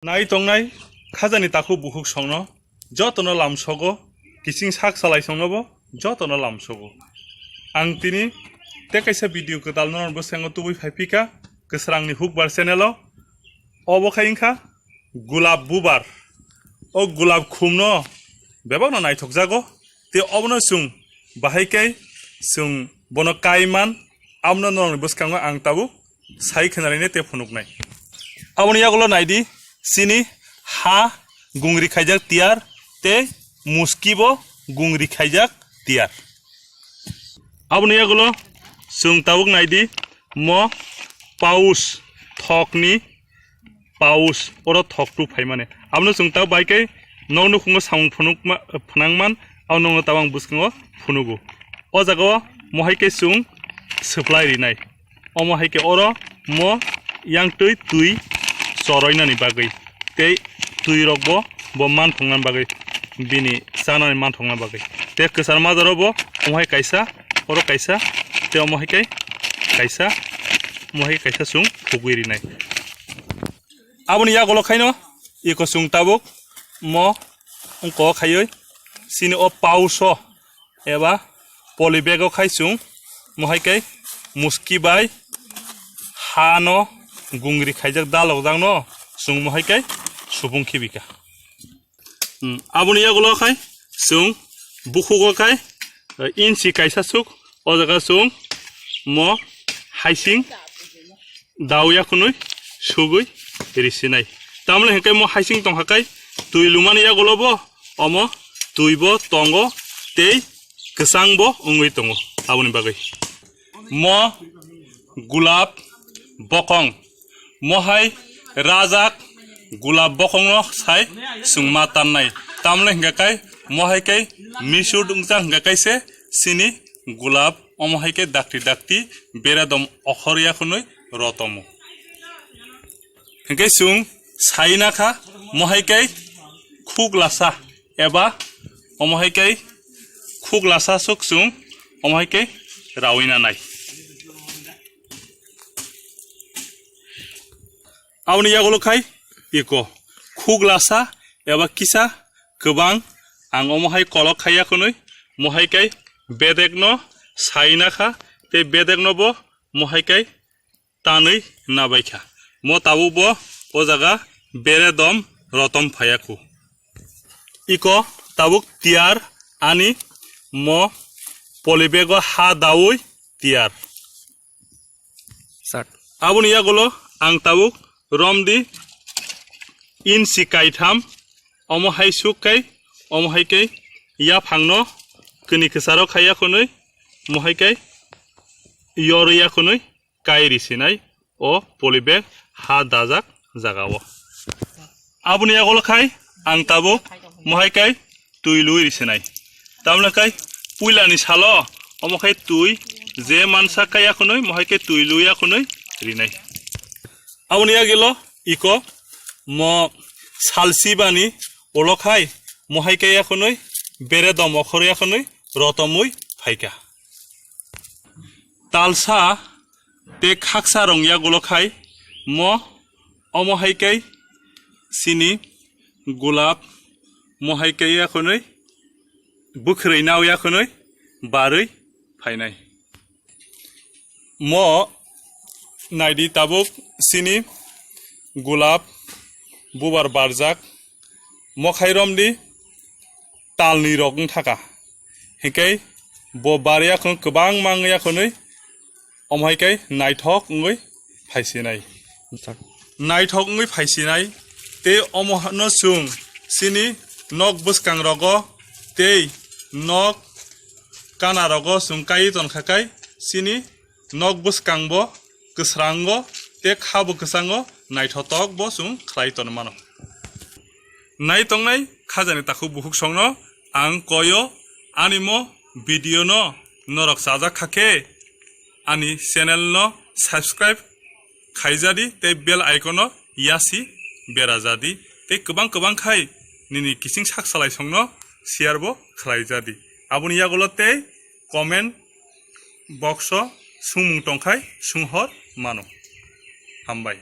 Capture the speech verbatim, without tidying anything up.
Nai tongnai khajani takhuk bukhuk songno jotono lamsogo, kiching sak salai songnobo jotono lamsogo. Ang tini tei kaisa video kwtal norok bwskango tubui phai phika Kwsrangni Hukbar channel-o. Obo khai wngkha gulab bubar. O gulab khumno bebakno naithokjago. Tei obono chwng bahai khe chwng bono kaiman, abono norokni bwskango ang tabuk sai khwnarine tei phunuknai. Aboni yagulo naidi, chini ha gungri khaijak tiyar tei muski bo gungri khaijak tiyar. Aboni yagulo chwng tabuk naidi, mo paus thokni paus oro thok tu phaimani. Abono chwng ta bai khe nok nukhungo samung phunukma-, phnangman, abo nokno tabang bwskango phunugo. O jagao mo hai khe chwng supply rinai. Omo hai khe oro mo yang twi twi choroinani bagwi tei twi rok bo, bo manthoknani bagwi, bini chanani manthokna bagwi. Tei kwchar majaro bo omo hai kaisa, oro kaisa, tei omo hai khe kaisa, omo hai kaisa chwng phugwi rinai. Aboni yagulo khaino iko chwng tabuk mo wngko khaiwi chini o pouch o eba poly bag o khai chwng mo hai khe muski bai ha no gungri khaijak dalok jak no chwng mo hai khe supung khibika. Hmm, aboni yagulo khai chwng bukhugo khai, eh, inchi kaisa suk, o jaga chwng mo haising dao yakhunui sugui risinai. Tamle hingke mo haising tongkha kai twi lumani yagulo bo, omo twi bo tongo tei kwchang bo wngwi tongo. Aboni bagwi mo gulab bokong, mo hai rajak gulab bokongno sai chwng ma tannai. Tamle hingka kai mo hai kai misud wngcha hingka kai se chini gulab, omo hai kai dakti dakti beredom okhor yakhunui rotomo. Hingke chwng sai nakha mo hai kai khuglasa eba omo hai kai khuglasa suk chwng omo hai kai rawi nanai. Aboni yagulo khai iko khuglasa eba kisa kwbang ang omo hai kolok khai yakhunui mo hai kai bedekno sai nakha tei bedekno bo mo hai kai tanwi nabaikha. Mo tabuk bo o jaga beredom rotom phaiyaku. Iko tabuk tiyar ani mo poly bag o ha daui tiyar. Sat. Aboni yagulo ang tabuk romdi inchi kaitham omo hai suk kai omo hai kai yaphangno kini kwcharo khai yakhunui mo hai kai yor yakhunui kai risinai o poly bag ha dajak jagao. Aboni yagulo khai ang tabuk mo hai kai twi lui risinai. Tamle kai puilani salo omo khai twi je mansa kai yakhunui mo hai kai twi lui yakhunui rinai. Aboni yagilo iko mo salsi bani ulo khai mo hai kai yakhunui beredom okhor yakhunui rotomui phaika. Talsa tei khaksa rong yagulo khai mo omo hai kai chini gulab mo hai kai yakhunui bwkhwrwi nao yakhunui barwi phainai. Mo naidi tabuk chini gulab bubar barjak mo khai romdi talni rok wng thaka. Hinkhe bo bar yakhun kwbangma wng yakhunui omo hai khe naithok wngwi phaisinai. Naithok wngwi phaisinai tei omo no chwng chini nok bwskang rogo tei nok kana rogo chwng kai tonkha kai chini nok bwskang bo kwsrango tei kha bo kwchango naithotok bo chwng khlai ton mano. Nai tongnai khajani takhuk bukhuk songno ang koyo ani mo video no norok chajak kha khe ani channel no subscribe khaijadi tei bell icon no yasi berajadi tei kwbang kwbang khai nini kiching sak salai songno share bo khlaijadi. Aboni yagulo tei comment box o swngmung tongkhai swnghor mano. Hambai.